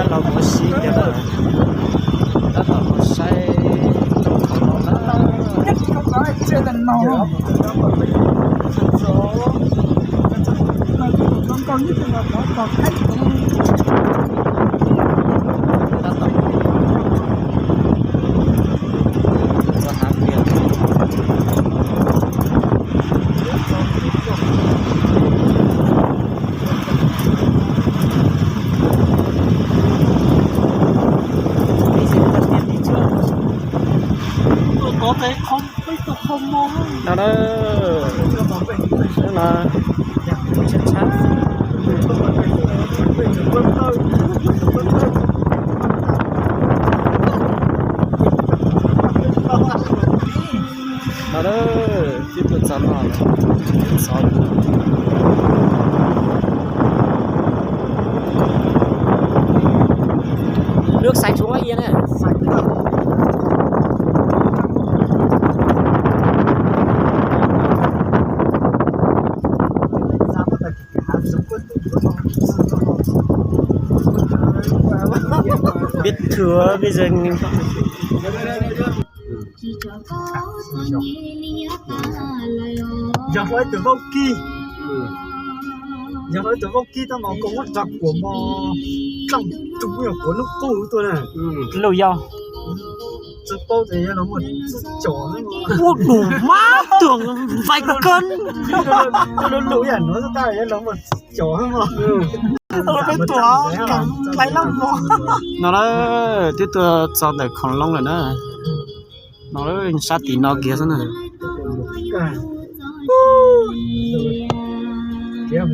Los mus ua si tiag na. Tab tom mus saib rau qhov no na. Tab tom txog hav tiag. No na, no, tshab tshab. No na, twb tuaj txog no lawm, xov. Nước sạch xuống ấy yên này. Biết thừa bây giờ. Yog hlob ib tug vaub kib, yog hlob ib tug vaub kib tab mas koj muab tso kuam mos tau tus yog kuam lub qub tuaj na. Lub yau. Tsis paub tias yog los muaj txuj cos. Ua num mab tuag vais koj. Lub lub yam no tab yog los muaj txuj cos. Peb tuaj hlais lab mos. No na, twb tuaj txog ntawm khoom loo lawm na. No sab tim no kiag xwb na.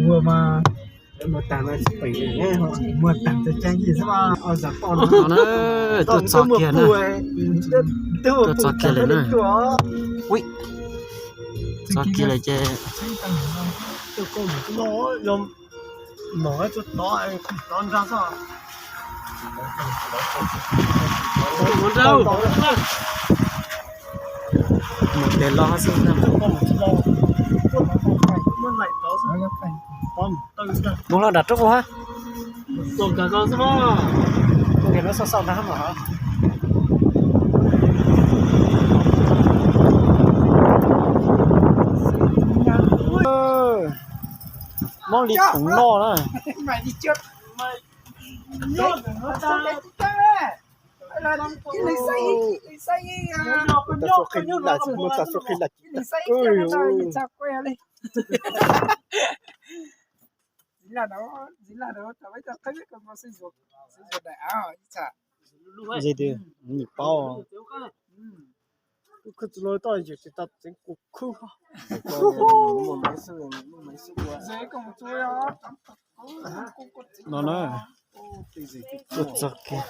Muag mas, muag tag, muag tag tag. Tuaj txog kiag na. Tuaj txog kiag lawm na. Ui, txog kiag lawm ces mus tes los xwb. Mus los nram roob ha. Mus tes los xauj xauj ntag mas. Mob li khoom noj na. Ze tias nyuam paub. Khwj tsis los toj yawm tsis tau tseev kuv khwj. No na, tuaj txog kiag.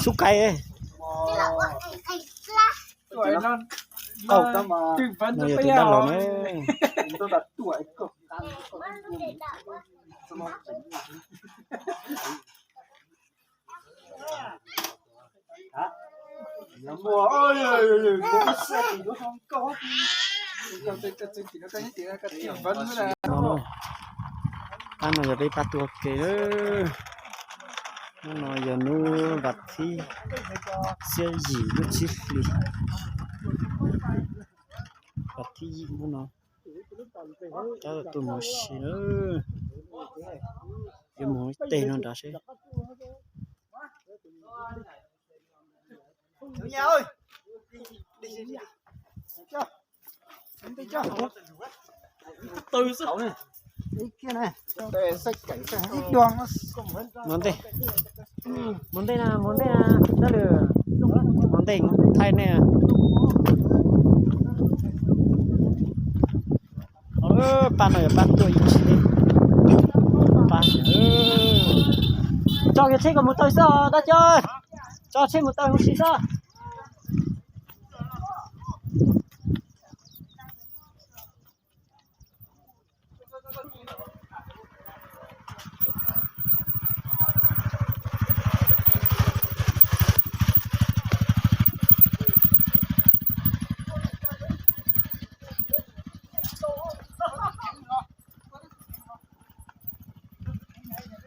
Xub qais. No yog tus dab laug na. Pab no yog peb pab tuaj ua ke. Hnub no yog hnub vas thib, xiab yim lub tsib hlis, vas thib yim hnub no. Cov tuaj mus ua si na, yuav mus ua teb no nrad seb. Mus ntej, mus ntej na, mus ntej na, dab lwm, mus ntej thaij nej. Pab no yog pab tuaj ib tsi li. Pab, tso kiag tsheb kom mus taw xwb os dab cov, tso tsheb mus taw huv si xwb.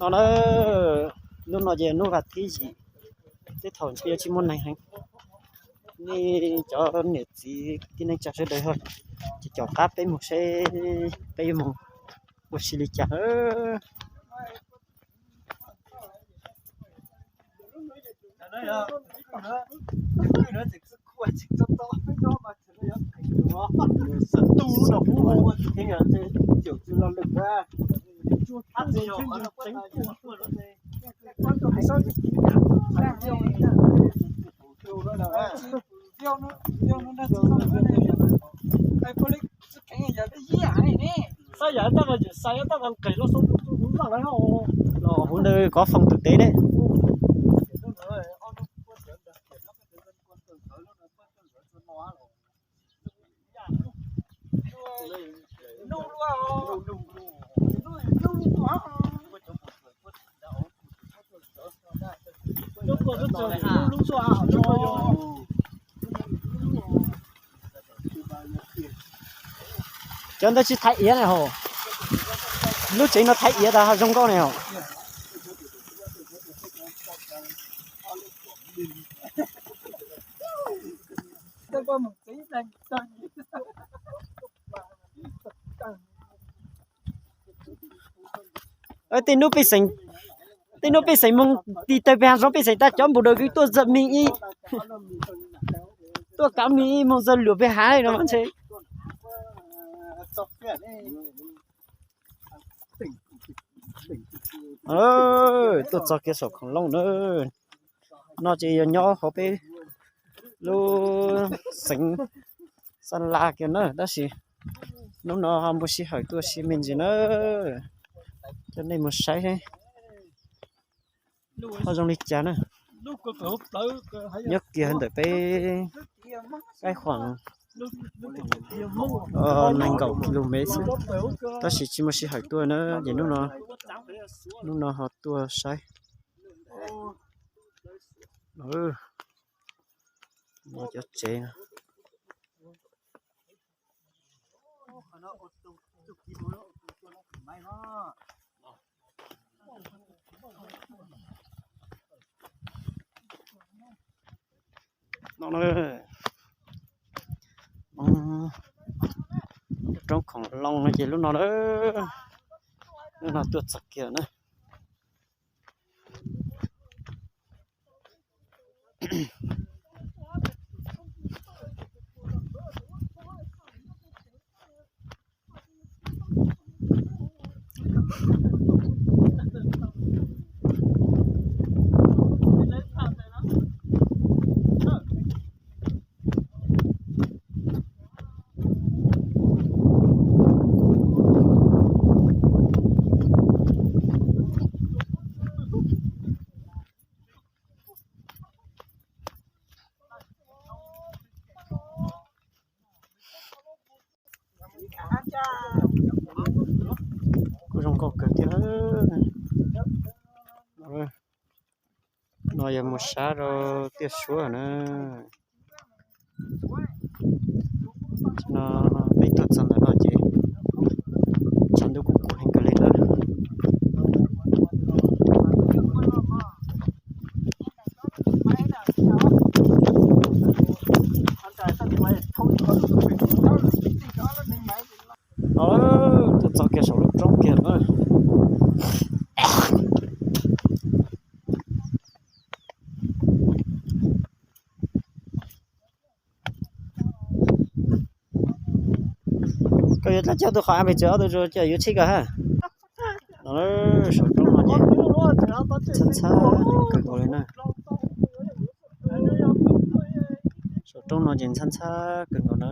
No na, hnub no ces hnub vas thib yim, tej thaum ntshe yuav tsis muaj neeg heev. Nej cov niam txiv kwv tij neej tsa sawv daws ho ces caum qab peb mus seb peb yuav mus ua si li cas. Xav yam tab mas yus xav yam tab mas nqes los xav tus tus tus laj lawm los hauv ntawd kov foom tus teb ne. Cov ntawd tsis thaiv iav na hos. Lub tsev no thaiv iav tas ho zoo nkauj ne hos. Tej hnub pej xeem, tej hnub pej xeem mus tis tawg pem hav zoov pej xeem tag cov npau daws kwv tuaj zam me ib, tuaj kav me ib moog zam luam pem hav no mas ntshe. Tuaj txog kiag saum khoom looj na. No ces yog nyob hauv peb lub xeev Xab Las kiag na, tab sis hnub no ho muaj sij hawm tuaj si me ntsis na, coj nej mus saib ho zoo li cas na. Nyob kiag ntawm peb kaij khuam nees nkaum ki lu mev xwb, tab sis tsis muaj sij hawm tuaj na, ces hnub no, hnub no ho tuaj saib cov tsev. Roob khoom loo no ces lub no, lub no tuaj txog kiag na. Kuj zoo nkauj kawg thiab. No yog mus sab rau tiaj suab na. No peb tuaj txog ntawm no ces tshav ntuj kuj kub heev kawg li na. No tuaj txog kiag saum lub roob kiag na. Koj yuav dlaab cog tus qhov a pes tsev ob tug zoo coj yuav tsheb koj ha. No saum roob no ces ntxhab ntxhab kawg nkaus li na. Saum roob no ces ntxhab ntxhab kawg nkaus na.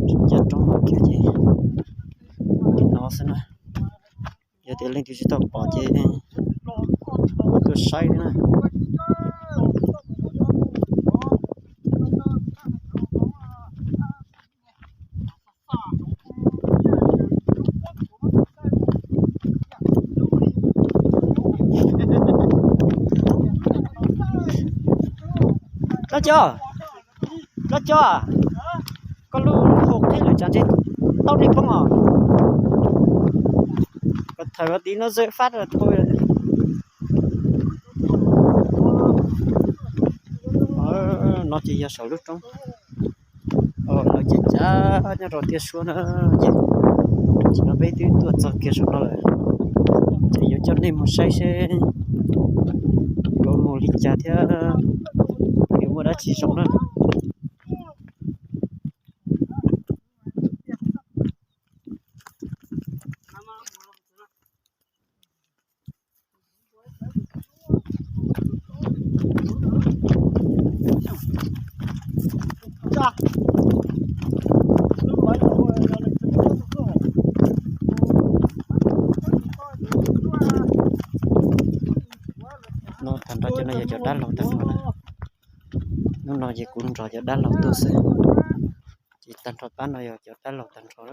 Saum caj roob no kiag ces li no xwb na. Yog tias leej twg tsis tau pom ces tuaj saib na. Dlaab tsi, dlaab tsi, koj lub hau qhib lawm tsam ntshe tau dej poob os. Koj Thaum no tid no zeb fab dhau. No ces yog saum lub roob, lawv ces cav nyob rau tiaj suab na. Ces tam sim no peb twb tuaj txog kiag saum no lawm, ces yuav coj nej mus saib seb yuav mus li cas thiab yuav muaj dab tsi zoo na. No tag nrho cov no yog cov dab laug tag nrho na. Hnub no ces kuv nrog cov dab laug tuaj xwb, ces tag nrho pab no yog cov dab laug tag nrho.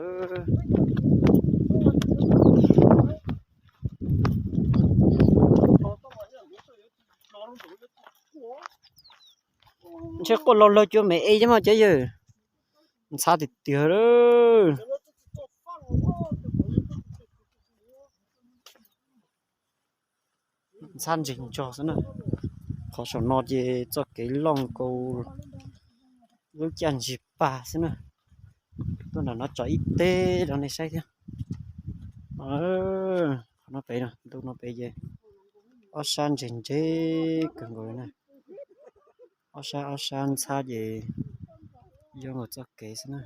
Ntshe quaj laug laug cua me e yeej mas cov yawg, ntxhab tiag tiag lawm. Ntxhab ntseg ntso xwb na. Qhov saum no ces txoj kev looj kaus lub caj ntsig pag xwb na. Tuaj nram no tso ib teg rau nej saib thiab. Qhov no pem no, ntu no pem ces ob sab ntseg ntseg kawg nkaus li na. Ob sab ob sab ntxhab ces yog nkaus txoj kev xwb na.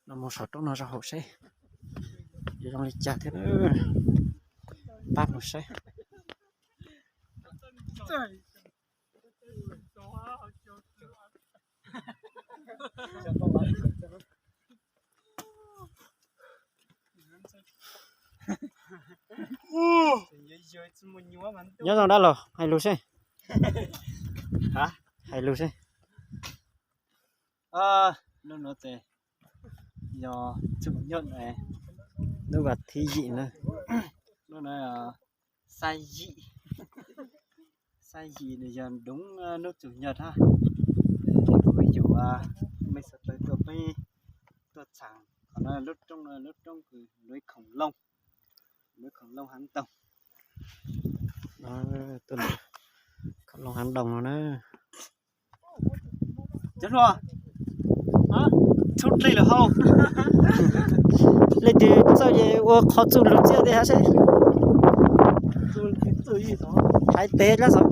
No mus saum roob no rau hauv seb yuav zoo li cas thiab. Pab mus saib. Nyob zoo dab laug, hais lus seb. Hais lus seb. Lub no ces yog txum nyom, lub vas thib yim na. Lub no xab yim, xab yim nws yog dub hnub txum nyom hab. Kuv yuav mej sawv daws tuaj peb tuaj txham qhov no lub roob, lub roob kws nuv khoom looj, nuv khoom looj hav ntoog. Khoom looj hav ntoog no na. Cov hluas, txhub dlej lawm hauj. Leej twg txawj ces ua qhov txuj lug txiaj tej hab seb. Hais tes dlaab xov.